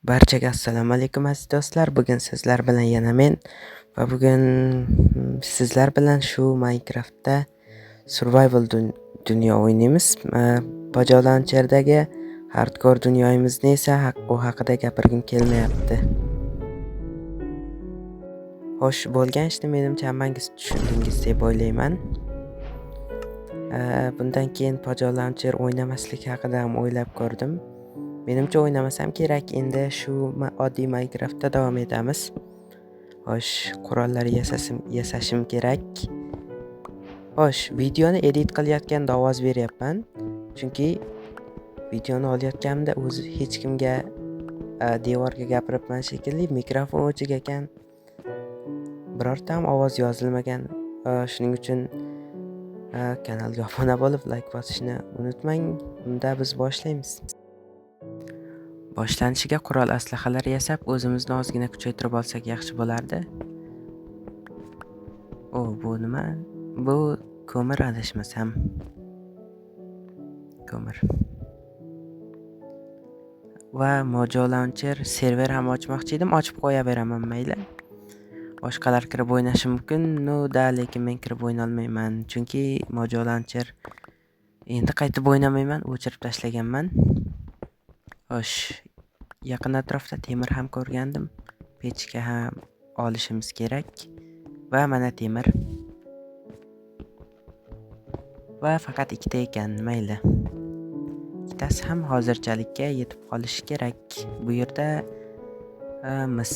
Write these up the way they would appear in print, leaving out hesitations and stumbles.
Barchaga assalomu alaykum aziz do'stlar. Bugun sizlar bilan yana men va bugun sizlar bilan shu Minecraftda survival dunyo o'ynaymiz. Pojo Launcherdagi hardcore dunyomizni esa u haqida gapirgim kelmayapti. Xo'sh, bo'lgan ishni menimcha hammangiz tushundingiz deb o'ylayman. Bundan keyin Pojo Launcher o'ynamaslik haqida ham o'ylab ko'rdim. Menimcha o'ynamasam kerak, endi shu oddiy Minecraftda davom etamiz. Xo'sh, qurollar yasashim kerak. Xo'sh, videoni edit qilayotganda ovoz beryapman, chunki videoni olayotganimda o'zi hech kimga devorga gapiribman shekilli, mikrofon o'chik ekan. Birorta ham ovoz yozilmagan. Shuning uchun kanalga obuna bo'lib, like bosishni unutmang. Unda biz boshlaymiz. Boshlanishiga qurol aslahalar yasab, o'zimizni ozgina kuchaytirib olsak yaxshi bo'lardi. O, bu nima? Bu ko'mir adashmasam. Ko'mir. Va Mojo Launcher server ham ochmoqchi edim, ochib qo'yaveraman mayli. Boshqalar kirib o'ynashi mumkin, ну да, lekin men kirib o'ynolmayman, chunki Mojo Launcher endi qaytib o'ynamayman, o'chirib tashlaganman. Xo'sh, yaqin atrofda temir ham ko'rgandim. Pechka ham olishimiz kerak. Va mana temir. Va faqat ikkita ekan, mayli. Ikkitasi ham hozirchalikka yetib qolishi kerak. Bu yerda mis.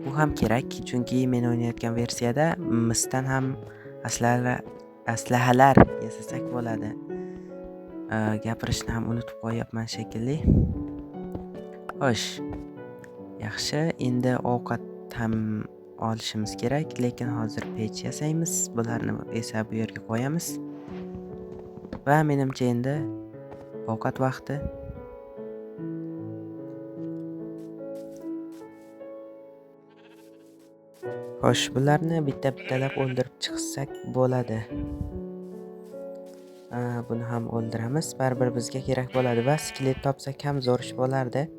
Bu ham kerak, chunki men o'ynayotgan versiyada misdan ham aslahalar yasasak bo'ladi. Gapirishni ham unutib qo'yapman shekilli. Xo'sh, yaxshi, endi ovqat ham olishimiz kerak, lekin hozir pech yasaymiz. Bularni esa bu yerga qo'yamiz. Va menimcha endi ovqat vaqti. Xo'sh, bularni bitta-bittalab o'ldirib chiqsak bo'ladi. Buni ham o'ldiramiz, baribir bizga kerak bo'ladi va skelet topsak ham zo'r ish bo'lardi.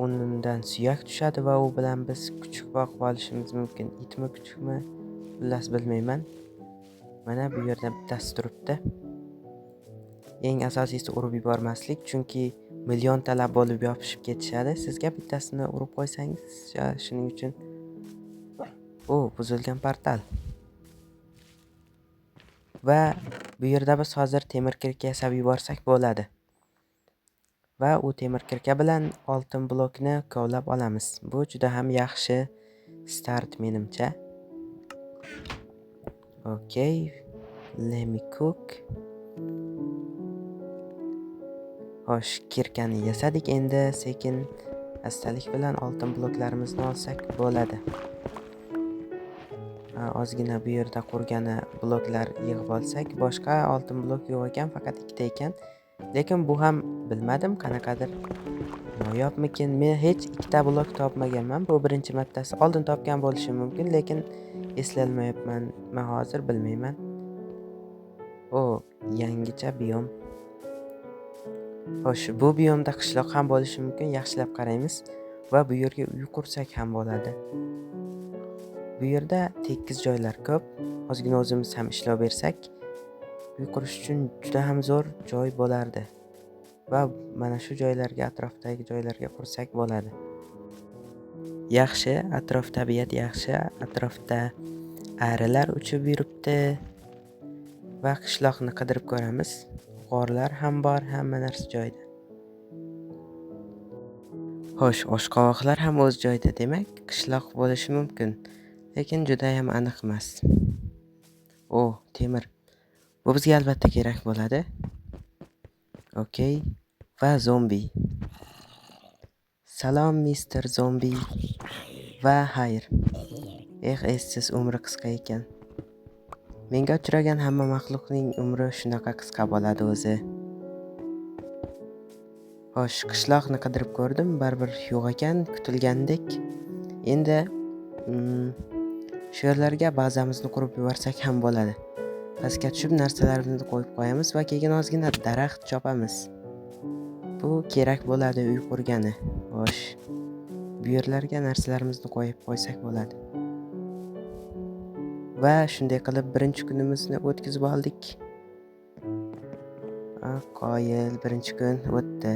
Undan suyak tushadi va u bilan biz kuchuk boqib olishimiz mumkin. Itmi, kuchukmi, xullas bilmayman. Mana bu yerda bittasi turibdi. Eng asosiysi urib yubormaslik, chunki milliontalab bo'lib yopishib ketishadi. Sizga bittasini urib qo'ysangiz, shuning uchun. O, buzilgan portal. Va bu yerda biz hozir temir kirka yasab yuborsak bo'ladi. Va u temir kirka bilan oltin blokni kovlab olamiz. Bu juda ham yaxshi start menimcha. Okay, let me cook. Xo'sh, kirkani yasadik, endi sekin astalik bilan oltin bloklarimizni olsak bo'ladi. Ozgina bu yerda qurgani bloklar yig'ib olsak, boshqa oltin blok yo'q ekan, faqat ikkita ekan. Lekin bu ham bilmadim qanaqadir noyobmikin. Men hech ikkita blok topmaganman. Bu birinchi martasi. Oldin topgan bo'lishim mumkin, lekin eslolmayapman. Men hozir bilmayman. O, yangicha biom. Xo'sh, bu biomda qishloq ham bo'lishi mumkin, yaxshilab qaraymiz va bu yerga uy qursak ham bo'ladi. Bu yerda tekis joylar ko'p. Ozgina o'zimiz ham ishlov bersak, uy qurish uchun juda ham zo'r joy bo'lardi. Va mana shu joylarga, atrofdagi joylarga qursak bo'ladi. Yaxshi, atrof tabiat yaxshi, atrofda arilar uchib yuribdi. Va qishloqni qidirib ko'ramiz. G'orlar ham bor, hamma narsa joyida. Xo'sh, oshqovoqlar ham o'z joyida, demak, qishloq bo'lishi mumkin, lekin juda ham aniq emas. O, temir. Bu bizga albatta kerak bo'ladi. Okey. Va zombi. Salom, mister zombi. Va xayr. Eh, essiz umri qisqa ekan. Menga uchragan hamma maxluqning umri shunaqa qisqa bo'ladi o'zi. Xo'sh, qishloqni qidirib ko'rdim, baribir yo'q ekan, kutilgandek. Endi shu yerlarga bazamizni qurib yuborsak ham bo'ladi. Pastga tushib narsalarimizni qo'yib qo'yamiz va keyin ozgina daraxt chopamiz. Bu kerak bo'ladi uy qurgani. Xo'sh, bu yerlarga narsalarimizni qo'yib qo'ysak bo'ladi. Va shunday qilib birinchi kunimizni o'tkazib oldik. Qoyil, birinchi kun o'tdi.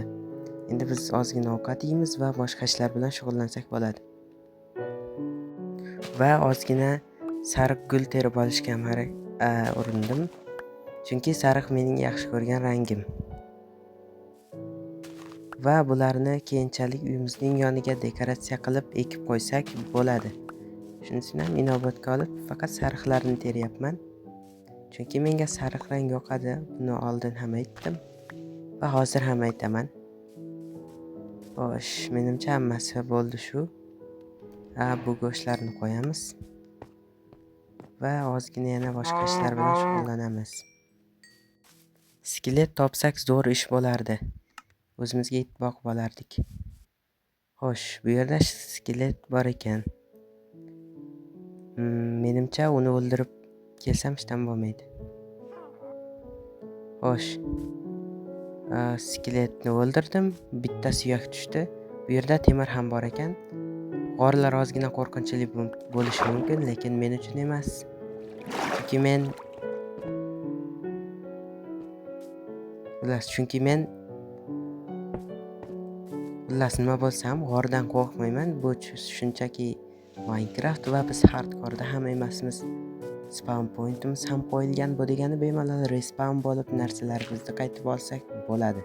Endi biz ozgina ovqat yeymiz va boshqa ishlar bilan shug'ullansak bo'ladi. Va ozgina sariq gul terib olishga ham urindim. Chunki sariq mening yaxshi ko'rgan rangim. Va bularni keyinchalik uyimizning yoniga dekoratsiya qilib ekib qo'ysak bo'ladi. Shunisini ham inobatga olib faqat sariqlarni teryapman. Chunki menga sariq rang yoqadi. Buni oldin ham aytdim va hozir ham aytaman. Xo'sh, menimcha hammasi bo'ldi shu. Bu go'shtlarni qo'yamiz. Va ozgina yana boshqa ishlar bilan shug'ullanamiz. Skelet topsak zo'r ish bo'lardi. O'zimizga it boqib olardik. Xo'sh, bu yerda skelet bor ekan. Menimcha uni o'ldirib kelsam ishdan bo'lmaydi. Xo'sh. Skeletni o'ldirdim. Bitta suyak tushdi. Bu yerda temir ham bor ekan. G'orlar ozgina qo'rqinchli bo'lishi mumkin, lekin men uchun emas. Chunki men xullas nima bo'lsa ham g'ordan qo'rqmayman. Bu shunchaki Minecraft va biz hardcore'da ham emasmiz. Spawn pointimiz ham qo'yilgan. Bu degani bemalol respawn bo'lib narsalarimizni qaytib olsak bo'ladi.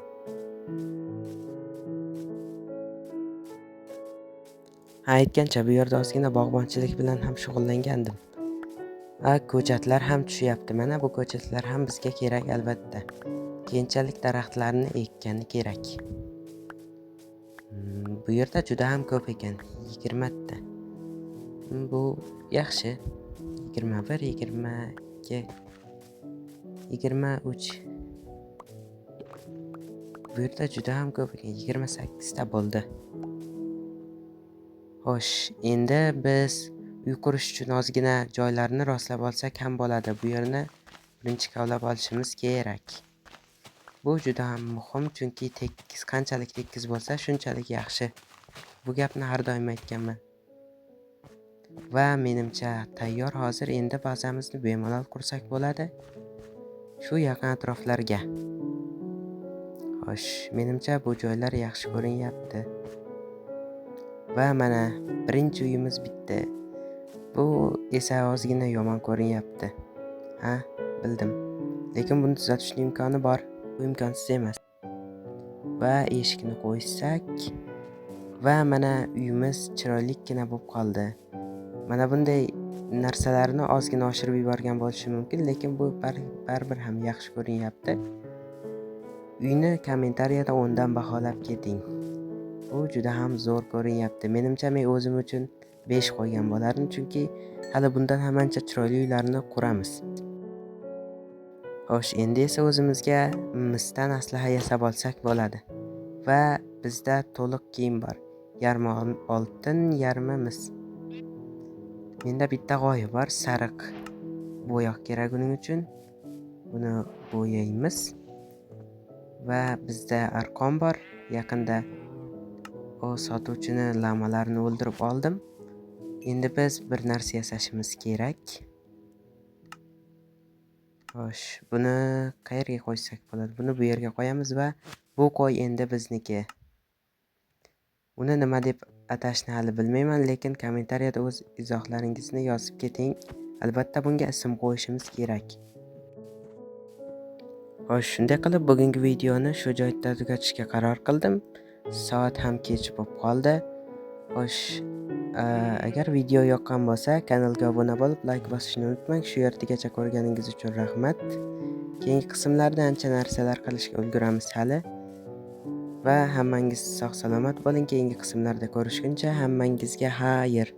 Ha, aytgancha bu yerda ozgina bog'bonchilik bilan ham shug'ullangandim. Ko'chatlar ham tushyapti. Mana bu ko'chatlar ham bizga kerak albatta. Keyinchalik daraxtlarni ekkani kerak. Bu yerda juda ham ko'p ekan, 20 ta. Bu yaxshi. 21, 22, 23. Bu yerda juda ham ko'p ekan, 28 ta bo'ldi. Xo'sh, endi biz uy qurish uchun ozgina joylarni rostlab olsak ham bo'ladi. Bu yerni birinchi kavlab olishimiz kerak. Bu juda ham muhim, chunki tekis, qanchalik tekis bo'lsa, shunchalik yaxshi. Bu gapni har doim aytganman. Va menimcha tayyor hozir. Endi bazamizni bemalol qursak bo'ladi. Shu yaqin atroflarga. Xo'sh, menimcha bu joylar yaxshi ko'rinyapti. Va mana birinchi uyimiz bitdi. Bu esa ozgina yomon ko'rinyapti. Ha, bildim. Lekin buni tuzatishning imkoni bor. Bu imkonsiz emas. Va eshikni qo'ysak va mana uyimiz chiroylikkina bo'lib qoldi. Mana bunday narsalarni ozgina oshirib yuborgan bo'lishi mumkin, lekin bu baribir ham yaxshi ko'rinyapti. Uyni kommentariyada 10 dan baholab keting. Bu juda ham zo'r ko'rinyapti. Menimcha men o'zim uchun 5 qo'ygan bo'lardim, chunki hali bundan ham ancha chiroyli uylarni quramiz. Xo'sh, endi esa o'zimizga misdan aslaha yasab olsak bo'ladi. Va bizda to'liq kiyim bor. Yarmi oltin, yarmi mis. Menda bitta g'oya bor, sariq bo'yoq kerak uning uchun. Buni bo'yaymiz. Va bizda arqon bor. Yaqinda o sotuvchini lamalarni o'ldirib oldim. Endi biz bir narsa yasashimiz kerak. Xo'sh, buni qayerga qo'ysak bo'ladi? Buni bu yerga qo'yamiz va bu qo'y endi bizniki. Uni nima deb atashni hali bilmayman, lekin kommentariyada o'z izohlaringizni yozib keting. Albatta bunga ism qo'yishimiz kerak. Xo'sh, shunday qilib bugungi videoni shu joyda tugatishga qaror qildim. Soat ham kech bo'lib qoldi. Xo'sh, agar video yoqqan bo'lsa, kanalga obuna bo'lib, like bosishni unutmang. Shu yergacha ko'rganingiz uchun rahmat. Keyingi qismlarda ancha narsalar qilishga ulguramiz hali. Va hammangiz sog' salomat bo'ling. Keyingi qismlarda ko'rishguncha hammangizga xayr.